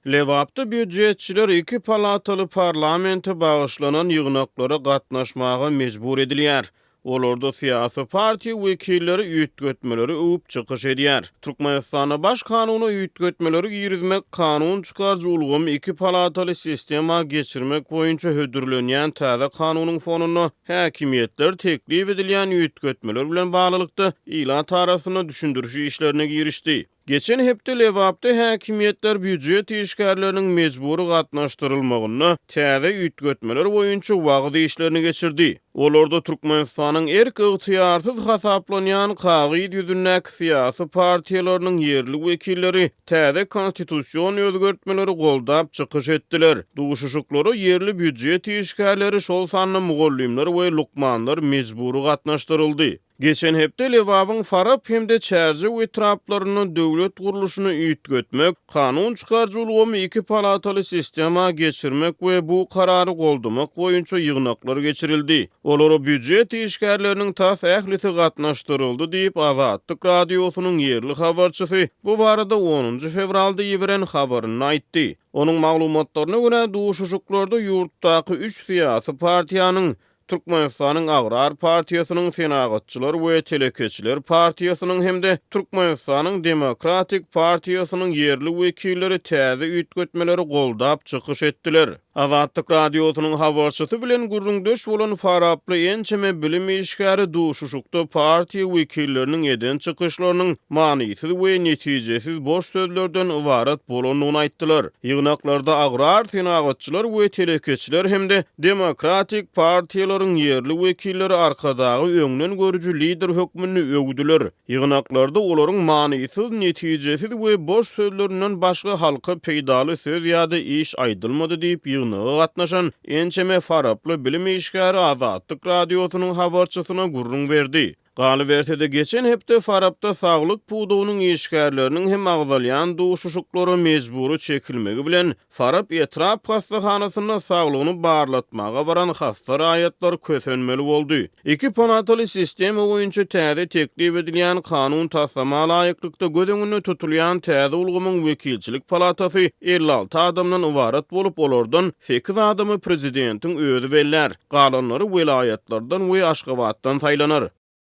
Lebapda býujetçiler iki palataly parlamente bagyşlanan ýygnaklara gatnaşmaga mejbur edilýär. Olarda syýasy partiýa wekilleri üýtgetmeleri öwüp çykyş edýär. Türkmenistanda Baş kanuna üýtgetmeleri girizmek, kanun çykaryjy ulgamy iki palataly sistema geçirmek boýunça hödürlenýän täze kanunyň fonunda häkimiýetler teklip edilýän üýtgetmeler bilen baglylykda ilat arasynda düşündiriş işlerine girişdi. Geçen hepde Lebapda häkimiýetler býujet işgärleriniň mejbury gatnaşdyrylmagynda täze üýtgetmeler boýunça wagyz işlerini geçirdi. Olarda Türkmenistanyň erk-ygtyýarsyz hasaplanýan kagyz ýüzündäki syýasy partiýalarynyň ýerli wekilleri täze konstitusion özgertmeleri goldap çykyş etdiler. Duşuşyklara ýerli býujet işgärleri, şol sanda mugallymlar we lukmanlar mejbury gatnaşdyryldy. Geçen hepde Lebabyň Farap hem-de Çärjew etraplarynda döwlet gurluşyny üýtgetmek, kanun çykaryjy ulgamy iki palataly sistema geçirmek we bu karary goldamak boýunça ýygnaklar geçirildi. Olara býujet işgärleriniň tas ählisi gatnaşdyryldy diýip, Azatlyk Radiosynyň ýerli habarçysy bu barada onunjy fewralda iberen habarynda aýtdy. Onuň maglumatlaryna görä, duşuşyklarda ýurtdaky üç syýasy partiýanyň Türkmenistanyň Agrar partiýasynyň, Senagatçylar we telekeçiler partiýasynyň hem-de Türkmenistanyň Demokratik partiýasynyň ýerli wekilleri täze üýtgetmeleri goldap çykyş etdiler. Azatlyk Radiosynyň habarçysy bilen gürrüňdeş bolan faraply ençeme bilim işgäri duşuşykda partiýa wekilleriniň eden çykyşlarynyň manysyz we netijesiz boş sözlerden ybarat bolandygyny aýtdylar. Ýygnaklarda agrar senagatçylar we telekeçiler hem-de demokratik partiýalaryň ýerli wekilleri Arkadagy öňden görüji lider hökmünde öwdüler. Ýygnaklarda olaryň manysyz, netijesiz we boş sözlerinden başga halka peýdaly söz ýa-da iş aýdylmady diýip, ýygnaga gatnaşan ençeme faraply bilim işgäri Azatlyk Radiosynyň habarçysyna gürrüň berdi. Galyberse-de, geçen hepde Farapda saglyk pudagynyň işgärleriniň hem agzalýan duşuşyklara mejbury çekilmegi bilen, Farap etrap hassahanasynda saglygyny barlatmaga baran hassa raýatlar kösenmeli boldy. Iki palataly sistema boýunça täze teklip edilýän kanun taslama laýyklykda göz öňünde tutulýan täze ulgamyň wekilçilik palatasy 56 adamdan ybarat bolup, olardan sekiz adamy prezidentiň özi bellär. Galanlary welaýatlardan we Aşgabatdan saýlanar.